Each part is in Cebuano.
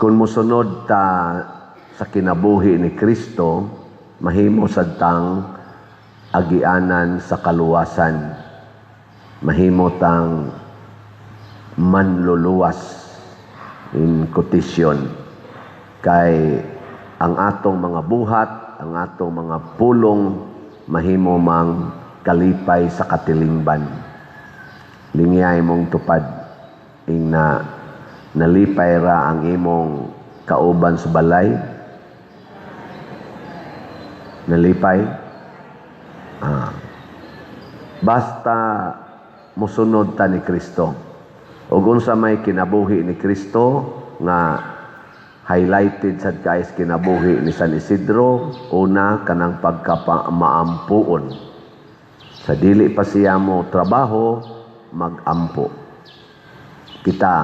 Kung mosunod ta sa kinabuhi ni Kristo, mahimo sad tang agianan sa kaluwasan. Mahimo tang manluluwas, in quotation. Kay ang atong mga buhat, ang atong mga pulong, mahimo mang kalipay sa katilingban. Lingyay mong tupad ing na nalipay ra ang imong kauban sa balay. Nalipay? Ah. Basta musunod ta ni Kristo. Ug unsa may kinabuhi ni Kristo nga highlighted sad kay kinabuhi ni San Isidro, una, kanang pagkamaampuon. Sa dili pa siya mo trabaho, magampo. Kita,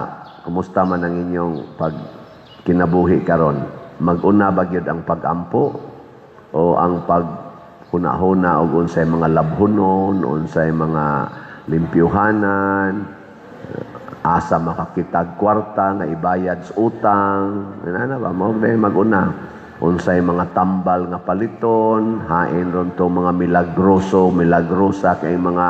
kumusta man ang inyong pag kinabuhi karon? Mag-una ba gyud ang pag-ampo o ang paghuna-huna og unsay mga labhunon, unsay mga limpyuhanan, asa makakitag kwarta nga ibayad sa utang, ana ba mao ba mag-una? Unsay mga tambal nga paliton, hain ron to mga milagroso, milagrosa kay mga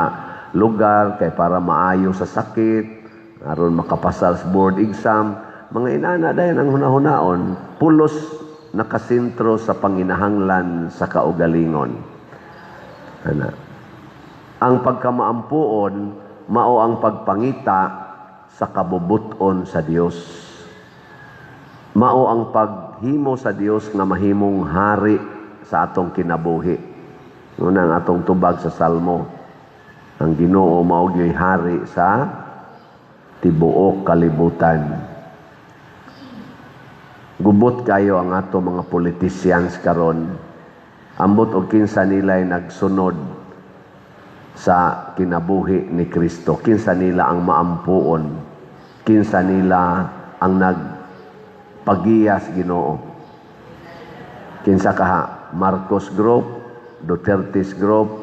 lugar kay para maayo sa sakit, aron makapasar sa board exam, mga inana dayon ang hunahunaon, pulos nakasentro sa panginahanglan sa kaugalingon. Ana. Ang pagkamaampuon mao ang pagpangita sa kabubuton sa Dios. Mao ang paghimo sa Dios nga mahimong hari sa atong kinabuhi. Una ang atong tubag sa Salmo. Ang Ginoo mao gyuy hari sa tibuok kalibutan. Gubot kayo ang ato mga politicians karon. Ambot og kinsa nila'y nagsunod sa kinabuhi ni Kristo. Kinsa nila ang maampuon. Kinsa nila ang nagpagiyas Ginoo. Kinsa kaha? Marcos Group, Duterte's Group,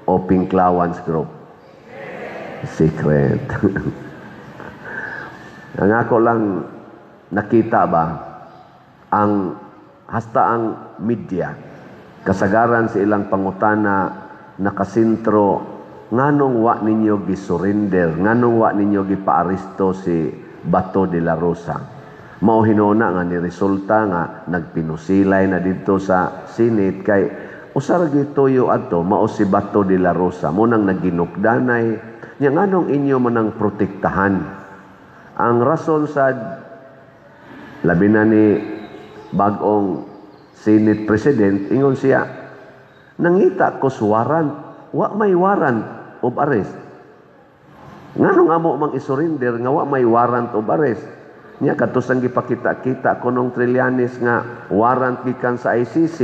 o Pinklawans Group? Secret. Ang ako lang nakita ba, ang hasta ang media, kasagaran sa ilang pangutana nakasentro, nganong wa ninyo gisurrender, nganong wa ninyo gipaaresto si Bato de la Rosa? Mao hinuona nga ni resulta nga nagpinusilay na didto sa Senate kay usa ra gyud tuyo adto, mao si Bato de la Rosa mo nang naginukdanay nya, nganong inyo man ang protektahan? Ang rason sad, labi na ni bag-ong Senate President, ingon siya, "Nangita ko sa warrant, wa may warrant of arrest. Nganong amo mang isurrender nga wa may warrant of arrest?" Nya kadto sang gipakita-kita kunong Trillanes nga warrant gikan sa ICC,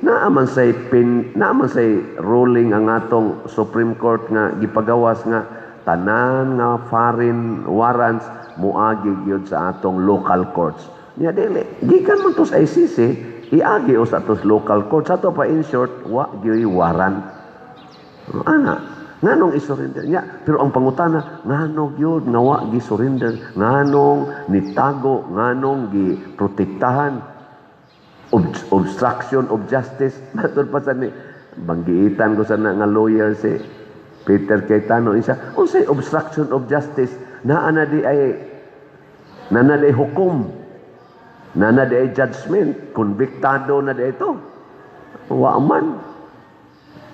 naa man say pin, naa man say ruling ang atong Supreme Court nga gipagawas nga tanan nga foreign warrants muagi gyud sa atong local courts. Nya dili gikan man to sa ICC, iagi o sa atos local courts. Ato pa, in short, wa gyud warrant. Ana, nganong isurrender nya? Pero ang pangutana, ngano gyud nga wa gi-surrender, nganong nitago, nganong giprotektahan? Obstruction of justice. Matud pa sa ni banggiitan ko sa na nga lawyer si Peter Cayetano isa, unsay obstruction of justice? Naa na di ay, naa na di ay hukom, naa na di ay judgment, konbiktado na di ito. Wa man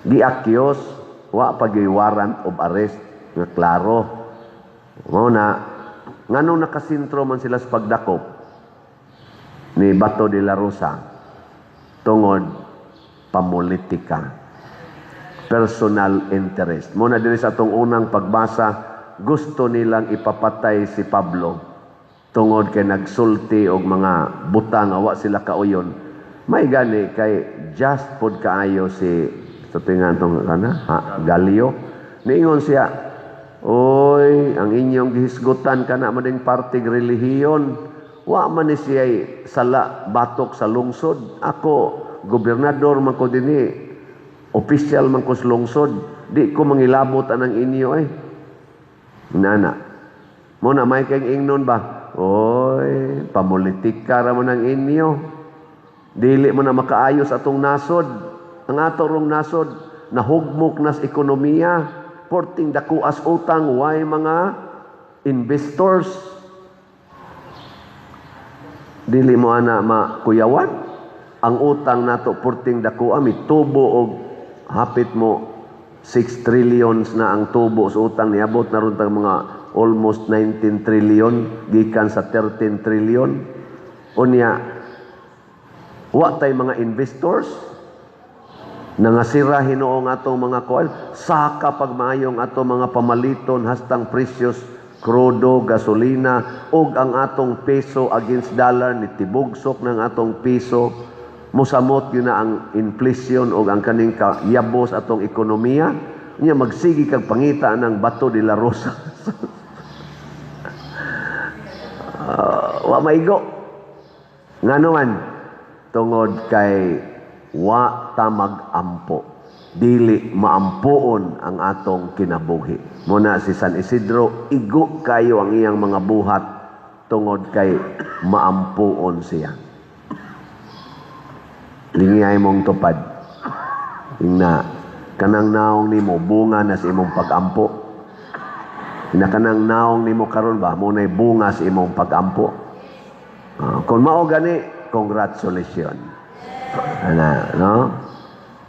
gi-accuse, wa pa gyud warrant of arrest nga klaro. Mao na nganong nakasentro man sila sa pagdakop ni Bato de la Rosa, tungod pamulitika, personal interest. Mao na diri sa atong unang pagbasa, gusto nilang ipapatay si Pablo tungod kay nagsulti og mga butang nga wa sila kauyon. May gani kay just pod kaayo si sa tingan tong kana ha, Galio. Niingon siya, "Oy, ang inyong gihisgutan kana man partig relihiyon. Wa man ni siya sala batok sa lungsod. Ako, gobernador man ko dinhi, official man ko sa lungsod. Di ko mangilabot anang inyo eh." Nana. Mo na may kay ingnon ba? Oy, pamulitika ra mo ng inyo. Dili mo na makaayos atong nasod. Ang ato rong nasod, nahugmok nas ekonomiya. Porting dakuas utang, way mga investors. Dili mo ana makuyawan. Ang utang nato porting dakua, mitubo og hapit mo 6 trillions na ang tubo sa utang, niabot na ron tag mga almost 19 trillion gikan sa 13 trillion. Unya wa tay mga investors, nangasira hinuong atong mga kuan, saka pagmaayong atong mga pamaliton, hastang presyos krudo, gasolina ug ang atong peso against dollar ni tibugsok ng atong piso. Musamot yun na ang inflation ug ang kaning kayabos atong ekonomiya. Nya magsigi kag pangita ng Bato de la Rosa. Wa maigo. Ngano man? Tungod kay wa ta mag-ampo. Dili maampoon ang atong kinabuhi. Muna si San Isidro, igo kayo ang iyang mga buhat tungod kay maampoon siya. Lingiyay mong tupad. Ingna, kanang naong nimo bunga na sa imong pag-ampo. Ina kanang naong nimo karon ba mo nay bunga sa imong pag-ampo. Kung mao gani, congratulations. Ana, no?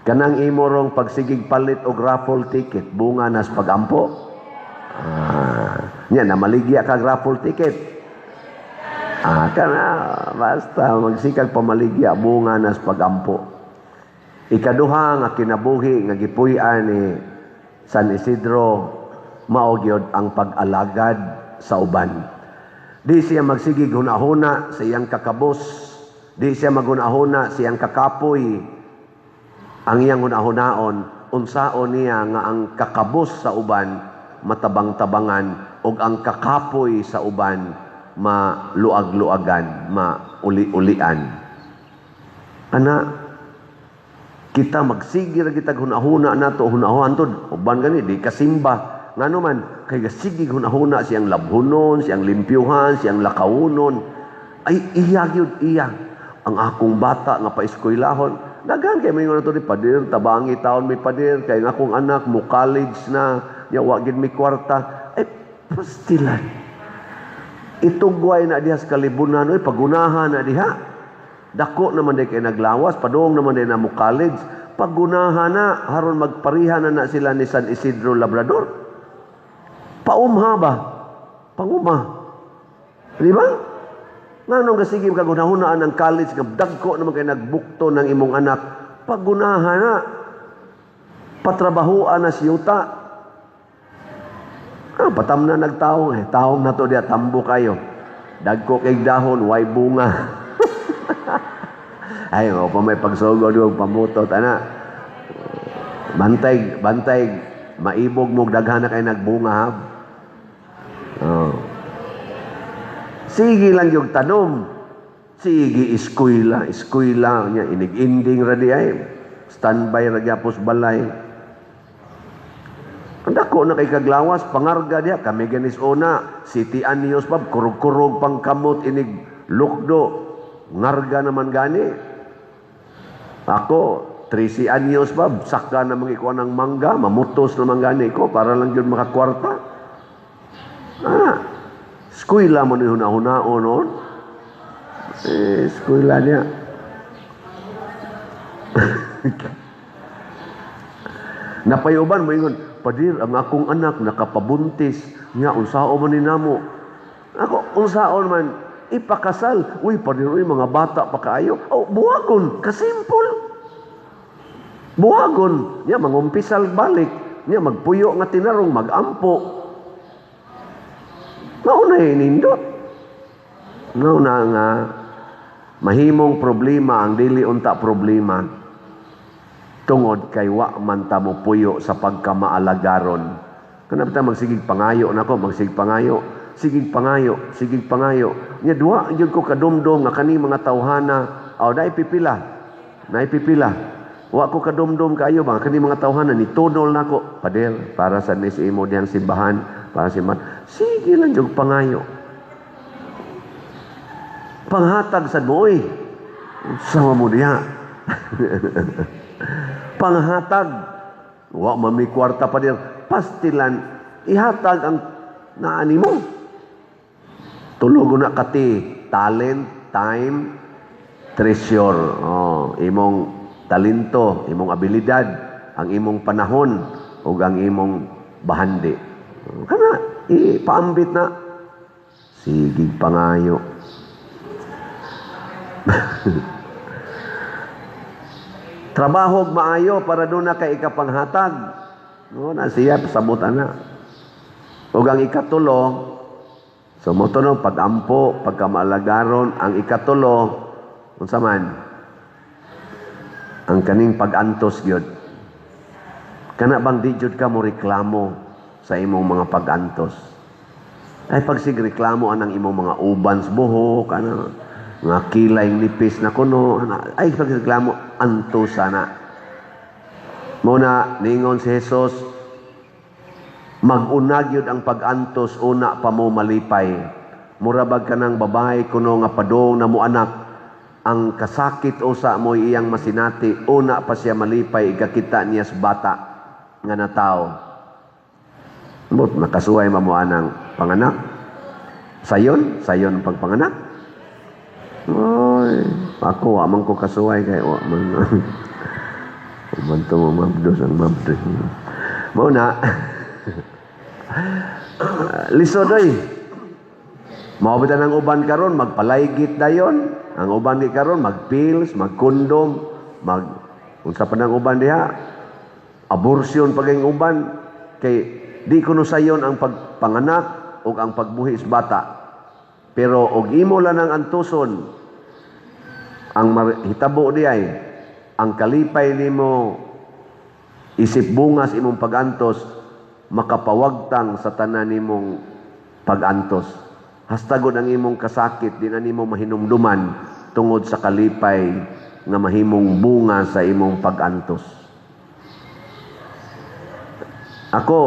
Kanang imo rong pagsigig palit og raffle ticket, bunga nas pag-ampo. Nya namaligya kag raffle ticket. Kana basta magsikag pamaligya, bunga nas pag-ampo. Ikaduha nga kinabuhi nga gipuy-an ni San Isidro mao gyud ang pag-alagad sa uban. Di siya magsigig hunahuna sa iyang kakabos, di siya maghunahuna sa iyang kakapoy. Ang iyang hunahunaon, unsaon niya nga ang kakabos sa uban matabang-tabangan ug ang kakapoy sa uban maluag-luagan, mauli-ulian. Ana, kita magsige ra kitag hunahuna nato, hunahunan to, uban gani di kasimba. Ngano man kay sige hunahuna siyang labhunon, siyang limpyuhan, siyang lakawunon. Ay iya gyud iya. Ang akong bata nga paeskwelahon, daghan kay moingon nato ni pader, tabangi taon mi pader kay ang akong anak mo college na, nya wa gid mi kwarta. Ay pastilan. Itugway na diha sa kalibunan, oy pagunahan na diha. Dako naman di kay naglawas, padung naman di na mo college. Pagunahan na, haron magpariha na na sila ni San Isidro Labrador. Paumha ba? Panguma. Di ba? Nganong gasige kag hunahunaan ang college nga dagko naman kay nagbukto ng imong anak. Pagunahan na. Patrabahoan na siyuta. Patam na nagtaong eh. Taong na to diya, tambo kayo. Dagko kay dahon, way bunga. Ay, o pa may pagsugod og pamutot, ana. Bantay, bantay, maibog mo daghan na kay nagbunga ha. Oh. Sige lang yung tanom. Sige, eskwela, eskwela nya inig-ending ra di ay. Standby ra gyapos balay. Ang dako na kay kaglawas, pangarga diha kami ganis una, City Anyos pa, kurog-kurog pang kamot inig lukdo. Ngarga naman gani. Ako, 13 anyos pa, saka na mangikuha ng mangga, mamutos naman gani ko para lang yun makakwarta. Eskwela mo ni huna-hunaon noon. Eh, eskwela niya. Napayuban mo ingon, padir, ang akong anak nakapabuntis. Nga, unsao man ni namo. Ako, unsaon man, ipakasal. Uy, padir, uy, mga bata pa kaayo. Oh, buwagon, kasimpol. Buwagon. Nya, mangumpisal balik. Nya, magpuyo nga tinarong, magampo. Mauna nindot. Mauna nga, mahimong problema ang dili unta problema. Tungod kay wa man ta mo puyo sa pagkamaalagaron. Kana ba ta magsigig pangayo nako, magsigig pangayo, sigig pangayo, sigig pangayo. Nya duwa gyud ko kadumdum nga kani mga tawhana, aw dai pipila. Naay pipila. Wa ko kadumdum kaayo ba kani mga tawhana ni tunol nako, pader para sa ni si imo diyang simbahan, para simbahan. Sige lang jud pangayo. Panghatag sad mo oy. Unsa mo diha? Panghatag. Wa man mi kwarta, pader. Pastilan, ihatag ang naani mo. Tulo na ka T: talent, time, treasure. Oh, imong talento, imong abilidad, ang imong panahon, ug ang imong bahandi. Oh, kana, ipaambit na. Sige pangayo. Trabaho maayo para doon na kay ikapanghatag. No, na siya pasabot ana. Ug ang ikatulo, so mo to no, pag-ampo, pagkamaalagaron, ang ikatulo, unsa man? Ang kaning pag-antos gyud. Kana bang di jud ka mo reklamo sa imong mga pag-antos? Ay pagsig reklamo anang imong mga ubans buhok, ana mga kilay nipis na kuno, ana, ay pagreklamo antos sana. Muna ningon si Jesus, mag-una gyud ang pag-antos una pa mo malipay. Mura bag kanang babae kuno nga padong na mo anak, ang kasakit usa mo iyang masinati, una pa siya malipay ikakita niya sa bata nga natawo. Mot nakasuway mo anang panganak. Sayon, sayon ang pagpanganak. Oy, ako wa man ko kasuway kay wa man. Man to mabdos ang mabdos. Mao na. Lisod oy. Mao bitan ang uban karon magpalaygit dayon. Ang uban di karon magpills, magkondom, mag unsa pa nang uban diha? Abortion paging uban kay di kuno sayon ang pagpanganak ug ang pagbuhi sa bata. Pero og imo lang ang antuson, ang hitabo di ay ang kalipay nimo isip bungas imong pagantos makapawagtang sa tanan nimong pagantos. Hastagod ang imong kasakit di na nimo mahinumduman tungod sa kalipay nga mahimong bunga sa imong pagantos. Ako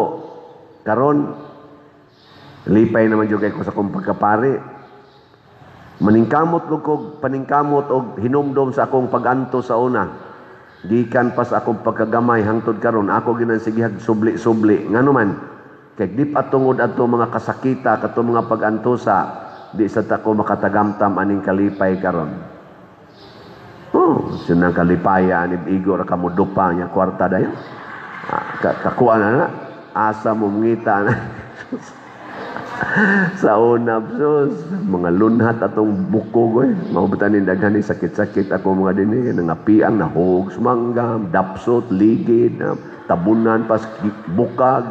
karon lipay naman jud kay ko sa akong pagkapari. Maningkamot ko kog paningkamot og hinumdom sa akong pagantos sa una. Gikan pa sa akong pagkagamay hangtod karon ako ginansigihag subli-subli. Ngano man? Kay di pa tungod adto mga kasakita kato mga pagantosa di sa ta ko makatagamtam aning kalipay karon. Oh, sinang kalipaya ani igo ra kamo dupa nya kwarta dayon. Kakuha na na asa mo mangita na. Sa una, sus, mga lunhat atong buko eh. Mao ni daghan ni sakit-sakit ako mga dinhi, nangapiang nahog manggam, dapsot, ligid, tabunan pas bukag,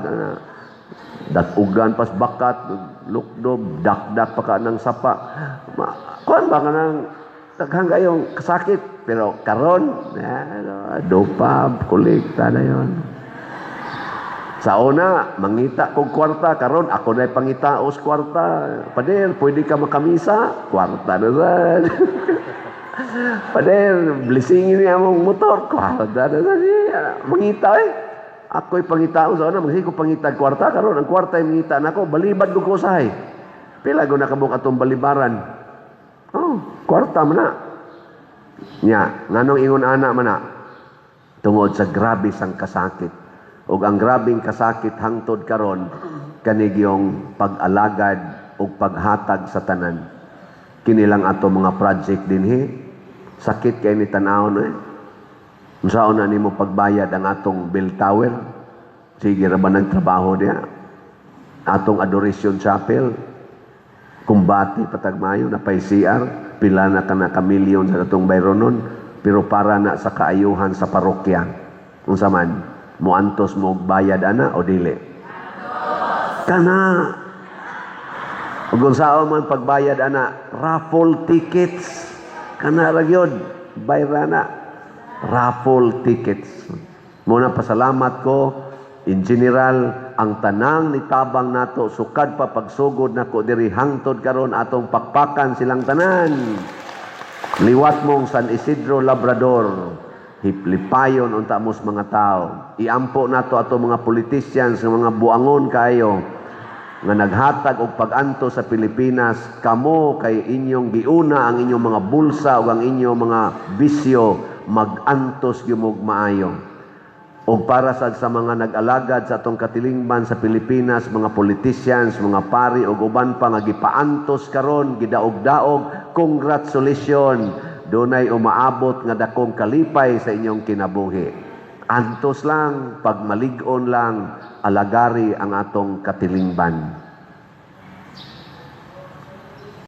datugan pas bakat, lukdob, dakdak pa ka ng sapa. Kuan ba ka ng daghan kayong kasakit, pero karon, dopa, kolekta na yon. Sa una, mangita kog kwarta, karon ako na'y pangitaos kwarta. Pader, pwede ka makamisa? Kwarta na sad. Pader, blessingin niya mong motor. Kwarta na sad. Mangita eh. Ako'y pangitaos sa una, magsige ko pangita kwarta, karon ang kwarta ay mangita nako, balibad ko usahay. Pila ko nakabuk atong balibaran. Oh, kwarta man na. Nya, nganong ingon ana man na? Tungod sa grabe sang kasakit. Ug ang grabeng kasakit hangtod karon kanigyong pag-alagad ug paghatag sa tanan. Kini lang ato mga project dinhi. Sakit kay ni tan-awon eh. Unsaon na nimo pagbayad ang atong bell tower? Sige ra ba nagtrabaho diha? Atong Adoration Chapel, kumbati patagmayo na pay CR, pila na ka na ka milyon sa atong bayronon, pero para na sa kaayuhan sa parokya. Unsa man? Muantos mo og bayad ana o dili? Kana. Ug unsaon man pagbayad ana, raffle tickets. Kana ra gyud, bayra na. Raffle tickets. Muna pasalamat ko in general ang tanang nitabang nato sukad pa pagsugod nako diri hangtod karon, atong pakpakan silang tanan. Liwat mong San Isidro Labrador, hiplipayon unta mos mga tao. Iampo nato ato mga politicians nga mga buangon kayo. nga naghatag og pag-antos sa Pilipinas, kamo kay inyong giuna ang inyong mga bulsa ug ang inyong mga bisyo, mag-antos gyud mo'g maayo. Og para sad sa mga nag-alagad sa atong katilingban sa Pilipinas, mga politicians, mga pari ug uban pa nga gipaantos karon, gidaog-daog, congratulations. Dunay umaabot nga dakong kalipay sa inyong kinabuhi. Antos lang, pagmalig-on lang, alagari ang atong katilingban.